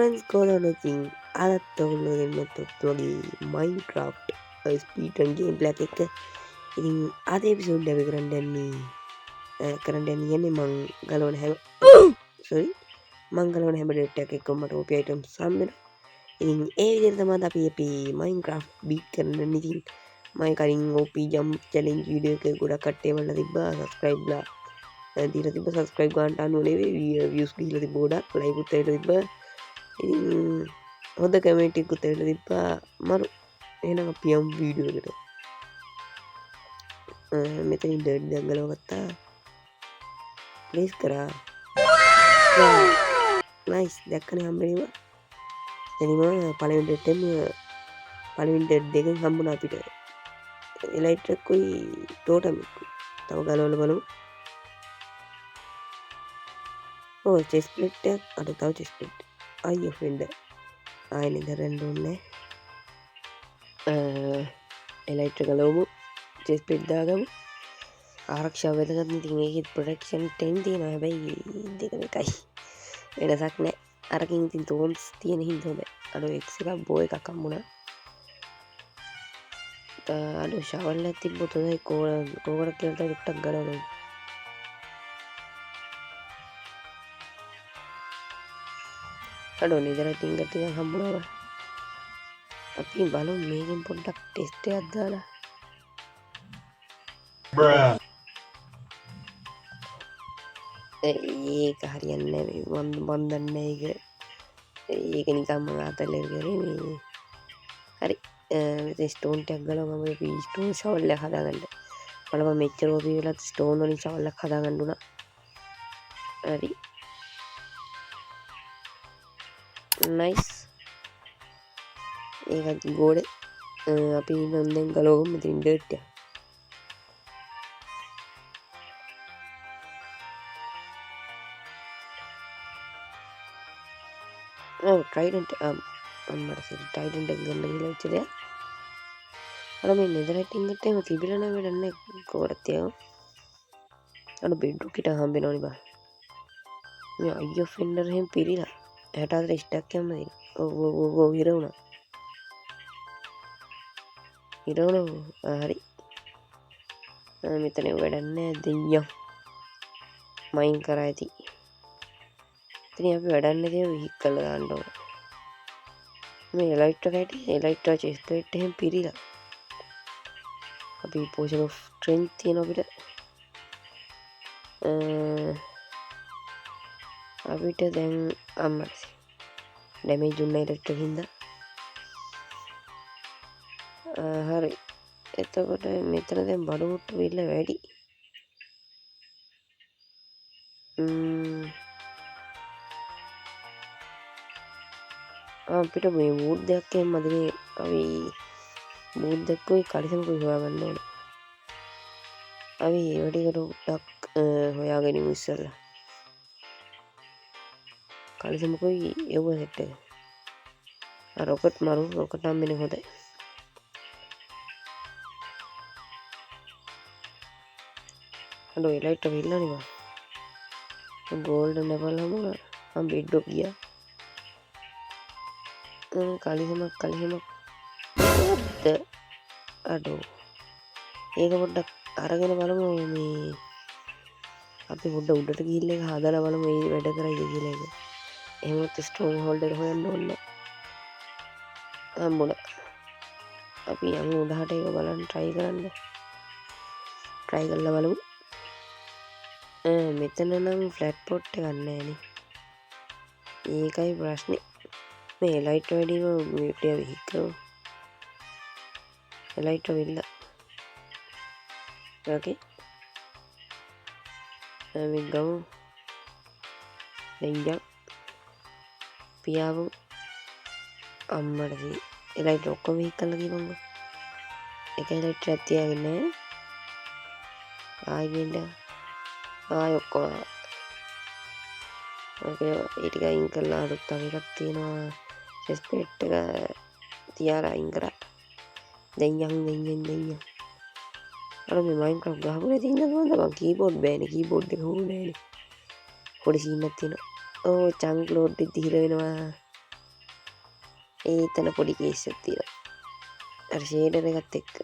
Friends, කොහොමද ඉතින් අදත් ඔයගොල්ලෝ දෙන්නත් වගේ මයින්ක්‍රාෆ්ට් ස්පීඩ් රන් ගේම් ප්ලේ එකක් එක්ක. ඉතින් අද එපිසෝඩ් එක කරන්න යන්නේ කරන්න යන්නේ මං ගලවන හැම සෝරි මං ගලවන හැම ඩේට් එකක් එක්කම මට OP items හම්බ වෙනවා. ඉතින් ඒ විදිහට තමයි අපි මයින්ක්‍රාෆ්ට් බීට් කරන්න යන්නේ. ඉතින් මම කලින් OP jump challenge video එක ගොඩක් කට්ටිය බලලා තිබ්බා, සබ්ස්ක්‍රයිබ් ලා දීලා තිබ්බා. සබ්ස්ක්‍රයිබ් ගන්නට අනුව නෙවෙයි, වීව්ස් ගිහිල්ලා තිබ්බ ගොඩක්, ලයික් උත් ඇවිල්ලා තිබ්බා. ඉතින් හොඳ කමෙන්ට් එකකුත් ඇවිල්ලා තිබ්බා මරු. එහෙනම් අපි යමු වීඩියෝ එකට. මෙතනින් ඩර්ට් දැන් ගලව ගත්තා, ප්ලේස් කරා. නයිස්, දැක්කනේ හම්බෙන්නේ. එනිම පළවෙනි ඩර්ට් එකම පළවෙනි ඩර්ට් දෙකෙන් හම්බුණා අපිට එලයිට් එකකුයි ටෝටම් එකකුයි. තව ගලවලා බලමු. ඔව්, චෙස් ප්ලේට් එකක්. අර තව චෙස් ප්ලේට්. අයියෝ ෆ්‍රෙන්ඩ්, ආයෙ නේද රැන්න ඕනේ. එලයිට් එක ගලවමු, චෙස් ප්ලේට් දාගමු. ආරක්ෂාව වැදගත් නේ. ඉතින් ඒකෙත් ප්‍රොටෙක්ෂන් 10 තියෙනවා. හැබැයි දෙකම එකයි, වෙනසක් නෑ. අරකින් ඉතින් තෝන්ස් තියෙන හින්දා හොඳයි. අර එක්ස් එකක් බෝ එකක් හම්බුණා. අඩෝ ෂවල් එකක් තිබ්බොත් හොඳයි. කෝකට කියලා තව ටිකක් ගලවනවා. අඩෝ නෙදරයිට් ඉංගට් ටිකක් හම්බුණා බං. අපි බලමු මේකෙන් පොඩ්ඩක් ටෙස්ට් එකක් දාලා. ඒක හරියන්නේ නෑ. මන් දන්නේ නෑ ඒක. ඒක නිකන් මං ආතල් එක කරේ මේ. හරි. මෙතන ස්ටෝන් ටිකක් ගලවමු. මම අපි ස්ටෝන් ෂවල් එකක් හදාගන්න. බලමු මෙච්චර ඔපි වෙලත් ස්ටෝන් වලින් ෂවල් එකක් හදාගන්න උනා. හරි. නයිස්. ඒකත් ගෝඩ. අපි නම් දැන් ගලවමු මෙතනින් ඩර්ට් එක. ඔව්, ට්‍රයිඩන්ට් අම්මට සිරි ට්‍රයිඩන්ට් එක ගන්න කියලා වෙච්ච දෙයක්. අර මේ නෙදරයිට් ඉංගට් එහෙම තිබිලා නෑ වැඩක් නෑ. කොහොමද තියව? අර බෙඩ් රොක් එක හම්බ වෙනවනේ බා. මේ අයියෝ ෆෙන්ඩර් එහෙම පිරිලා 64 ස්ටක් එකක්ම තියෙනවා. ඔව් ඔව් ඔව් ඔව්, හිර වුණා. හිර වුණා. හරි. මෙතන වැඩක් නෑ දෙයියෝ. මයින් කරා ඇති. ඉතින් අපි වැඩක් නැතිව විහික් කරලා දාන්න ඕන. මේ එලයිට් එක ඇටි, එලයිට් එක චෙස්ට් ප්ලේට් එහෙම පිරිලා. අපි පෝෂන් ඔෆ් ස්ට්‍රෙන්ත් තියෙනවා අපිට. අපිට දැන් අම්මට ඩැමේජ් වුණා එලයිට් එක හින්දා. හරි. එතකොට මෙතන දැන් බඩු මුට්ටු විල්ල වැඩි. අපිට මේ වුඩ් දෙයක් එහෙම මදිනේ. අපි වුඩ් දෙකකුයි කලිසමකුයි හොයාගන්න ඕනේ. අපි ඒ ටික ටක් හොයාගෙන ඉමු ඉස්සෙල්ලා. කලිසමකුයි එව්ව සෙට් එක. ආ රොකට් මරු, රොකට් නම් වෙන්නේ හොඳයි. අඩෝ එලයිට් එක ඉල්ලන්නේ බං. ගෝල්ඩන් ඇපල් හමුණා. මං බෙඩ් ඔක් ගියා. කලිසමක් කලිසමක්. මොකද්ද? අඩෝ. ඒක පොඩ්ඩක් අරගෙන බලමු මේ අපි පොඩ්ඩක් උඩට ගිහිල්ලා ඒක හදලා බලමු මේ වැඩ කරයිද කියලා ඒක. එහෙම නැත්නම් ස්ට්‍රෝං හෝල්ඩ් එක හොයන්න ඕනේ නෑ. හම්බුණා. අපි යන් උඩහට ඒක බලන්න try කරන්න. try කරලා බලමු. මෙතන නම් ෆ්ලැට් පොට් එකක් නෑනේ. ඒකයි ප්‍රශ්නේ. මේ එලයිට් වැඩිම මේ ටික විහික් කරමු. එලයිට් වෙilla. ඕකේ. මේ ගමු. දැන් යන්. පියාවු. අම්මට එලයිට් ඔක්කොම විහික් කරලා දීපන්කෝ. එක එලයිට් එකක් තියාගෙන නෑ. ආයෙ ගෙන්න. ආයෙ ඔක්කොම. ඕකේ, ඒ ටික අයින් කරලා අලුත් තව එකක් තියෙනවා. චෙස්ට් ප්ලේට් එක තියාලා අයින් කරා. දැන් යන්, දැන් යන්, දැන් යන්. අර මේ මයින්ක්‍රාෆ්ට් ගහපු නැති හින්දා මන්ද බං කීබෝඩ් බෑනේ. කීබෝඩ් එක හුරු නෑනේ. පොඩි සීන් එකක් තියෙනවා. ඕ චංක් ලෝඩ් එක දිහිර වෙනවා. ඒතන පොඩි කේස් එකක් තියෙනවා. අර ෂේඩර් එකත් එක්ක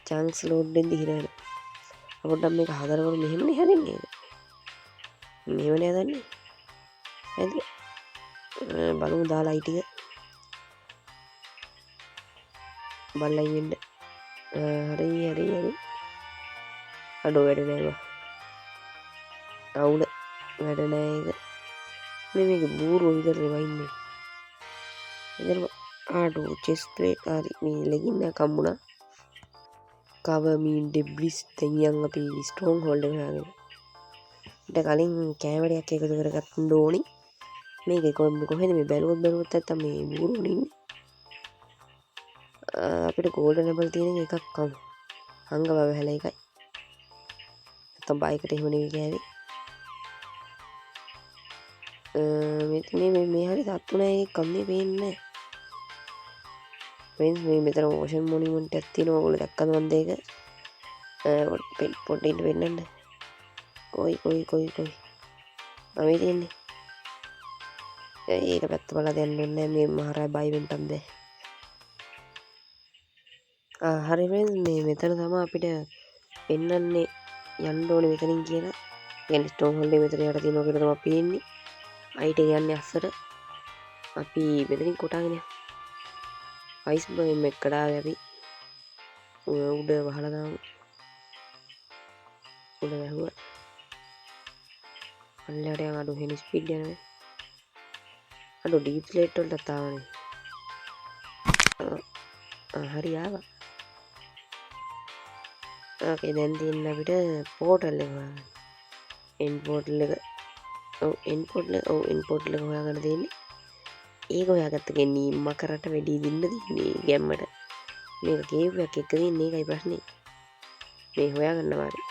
චන්ක්ස් ලෝඩ් වෙද්දි හිර වෙනවා. පොඩ්ඩක් මේක හදනකොට මෙහෙමනේ හැදෙන්නේ නේද? මෙහෙමනේ හදන්නේ. හරිද? බලමු දාලා අයි ටික. බලලා ඉන්න. හරි හරි හරි. අඩෝ වැඩ නෑ බං. අවුල වැඩ නෑ ඒක. මේක බූරුව විතරනේ වයින්නේ. එතන අඩෝ චෙස්ට් ප්ලේට් හරි මේ ලෙගින් එකක් හම්බුණා. කවර් මී ඩෙබ්ලිස් දැන් යන් අපි ස්ට්‍රෝං හෝල්ඩ් එක හොයාගෙන. ඊට කලින් කැමරයක් එකතු කරගන්න ඕනි. මේක කොහෙද මේ බැලුවොත් බැලුවොත් නැත්තම් මේ බූරුවනේ ඉන්නේ. අපිට ගෝල්ඩන් ඇපල් තියෙන එක එකක් කමු. හංගව වැහලා එකයි. නැත්තම් බයිකට එහෙම නෙවෙයි කෑවේ. මේ මේ හරි සත්තු නෑ එකක් කන්නේ පේන්නේ නෑ. ෆ්‍රෙන්ඩ්ස් මේ මෙතන ඕෂන් මොනියුමන්ට් එකක් තියෙනවා. ඔයගොල්ලෝ දැක්කද මන්ද ඒක? පොඩ්ඩක් ඉන්න පෙන්නන්න. කොයි කොයි කොයි කොයි. මේ තියෙන්නේ. ඒක පැත්ත බලලා දෙන්න ඕනේ නෑ. මේ මහරය බයි වෙන්නත් බෑ. හරි ෆ්‍රෙන්ඩ්ස් මේ මෙතන තමයි අපිට පෙන්නන්නේ යන්න ඕනේ මෙතනින් කියලා. ඒ කියන්නේ ස්ටෝන් හෝල්ඩ් එක මෙතන යට තියෙනවා කියලා තමයි පේන්නේ. අයිට යන්නේ අස්සට. අපි මෙතනින් කොටාගෙන යමු. අයිස් බයම් එක්කට ආවේ අපි. ඔය උඩ වහලා දාමු. උඩ වැහුවා. පල්ලෙහාට යන් අඩු හෙන ස්පීඩ් යනවා. අඩු ඩීප් ස්ලේට් වලටත් ආවනේ. හරි ආවා. ඕකේ දැන් තියෙන අපිට පෝටල් එක හොයාගන්න. එන් පෝටල් එක. ඔව් එන් පෝටල් එක. ඔව් එන් පෝටල් එක හොයාගන්න තියෙන්නේ. ඒක හොයාගත්ත කෙන්නේ මකරට වැඩි දින්න තියෙන්නේ ගැම්මට. මේක කේව් එකක් එක්ක තියෙන්නේ ඒකයි ප්‍රශ්නේ. මේ හොයාගන්න අමාරුයි.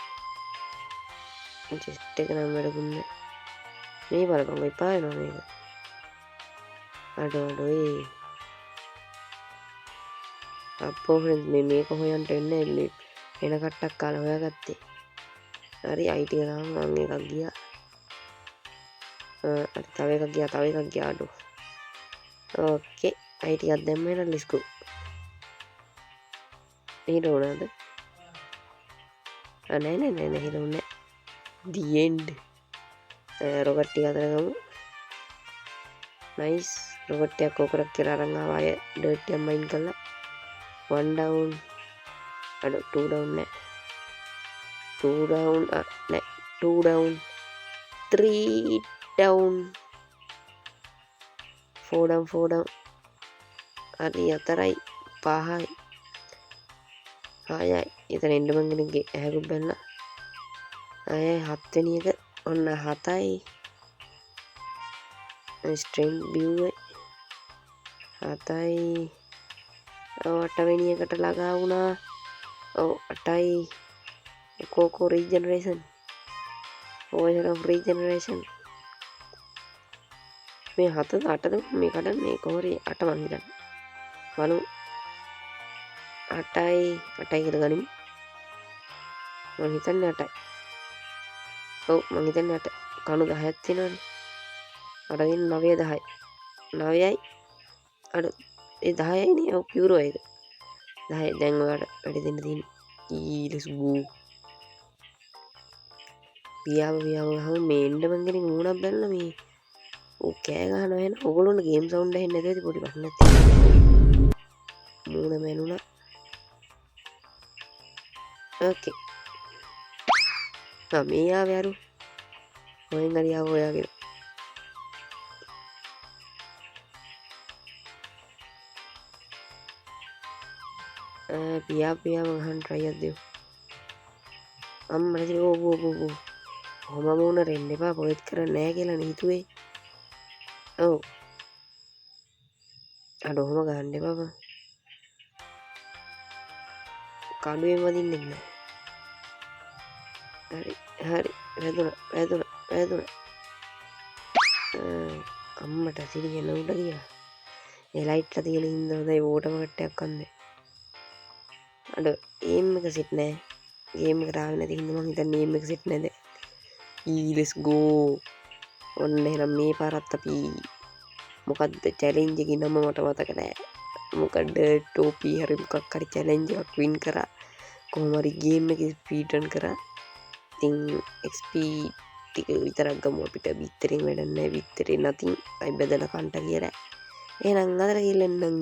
චෙස්ට් එක නම් වැඩකුත් නෑ. මේ බලපන් ඔය එපා වෙනවා මේක. අඩෝ අඩෝ ඒ. අප්පෝ ෆ්‍රෙන්ඩ්ස් මේක හොයන්න එන්නේ නෑ. එන කට්ටක් කාලා හොයාගත්තේ. හරි අයි ටික දාමු. මං එකක් ගියා. හරි, තව එකක් ගියා, තව එකක් ගියා අඩෝ. ඕකේ අයි ටිකක් දැම්ම එහෙනම් let's go. හිර වුණාද? නෑ නෑ නෑ නෑ හිර වුණේ නෑ. The end. Rocket ටික අතර ගමු. නයිස්. රොකට් ටිකක් ඕකරක් කියලා අරන් ආවා. අය ඩර්ට් ටිකක් මයින් කළා. 1 down. අඩෝ 2 down නෑ. 2 down. නෑ. 2 down. 3 down. 4 down, 4 down. හරි 4යි 5යි 6යි. එතන එන්න මං කෙනෙක්ගේ ඇහැකුත් බැලලා. 6යි 7 වෙනි එක. ඔන්න 7යි. ස්ට්‍රෙන්ත් බිව්වේ. 7යි. ඔව් 8 වෙනි එකට ළඟා වුණා. ඔව් 8යි. කෝකෝ රීජනරේෂන්. Portion of රීජනරේෂන්. මේ 7ද 8ද මේ කඩන්නේ කොහරි 8 මං හිතන්නේ. බලමු. 8යි කියලා ගනිමු. මං හිතන්නේ 8යි. ඔව් මං හිතන්නේ 8. කණු 10ක් තියෙනවනේ. අට දින 9 10යි. 9යි. අර ඒ 10යි නේ. ඔව් පියුරෝ ඒක. 10 දැන් ඔයාලට වැඩි දෙන්න තියෙන්නේ. ඊ let's go. පියාව පියාව ගහමු. මේ එන්න මං කෙනෙක් මූණක් බැලලා මේ ඔව් කෑ ගහනවා එහෙනම්. ඔයගොල්ලොන්ට ගේම් සවුන්ඩ් ඇහෙන්නේ නැතුව ඇති පොඩි ප්‍රශ්නයක් තියෙනවා. මූණ මැනුණා. ඕකේ. මේ ආවේ අරු. කොහෙන් හරි ආව හොයාගෙන. පියා පියා මං අහන්න try එකක් දෙමු. අම්මට ඉතින් ඕ ඕ ඕ ඕ. ඔහොම මූණ රෙන්න එපා. පොයිත් කරන්නේ නෑ කියලා නේ හිතුවේ. ඔව්. අර ඔහොම ගහන්න එපා බං. කඩුවෙන් වදින්නෙත් නෑ. හරි හරි වැදුනා වැදුනා වැදුනා. අම්මට සිරි යන උඩ ගියා. ඒ ලයිට් එක තියෙන හින්දා හොඳයි වෝටර් බකට් එකක් කන්නේ. අඩ ඒම් එක සෙට් නෑ. ගේම් එකට ආවේ නැති හින්දා මං හිතන්නේ ඒම් එක සෙට් නෑ දැන්. ඊ let's go. ඔන්න එහෙනම් මේ පාරත් අපි මොකද්ද චැලෙන්ජ් එකේ නම මට මතක නෑ. මොකද්ද ටෝපි හරි මොකක් හරි චැලෙන්ජ් එකක් වින් කරා. කොහොම හරි ගේම් එකේ ස්පීඩ් රන් කරා. ඉතින් XP ටික විතරක් ගමු, අපිට බිත්තරෙන් වැඩක් නෑ. බිත්තරේ නැතිනම් අයි බෙදලා කන්ට කියලා. එහෙනම් අදට ගිහිල්ලා එන්නම්.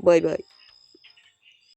බයි බයි.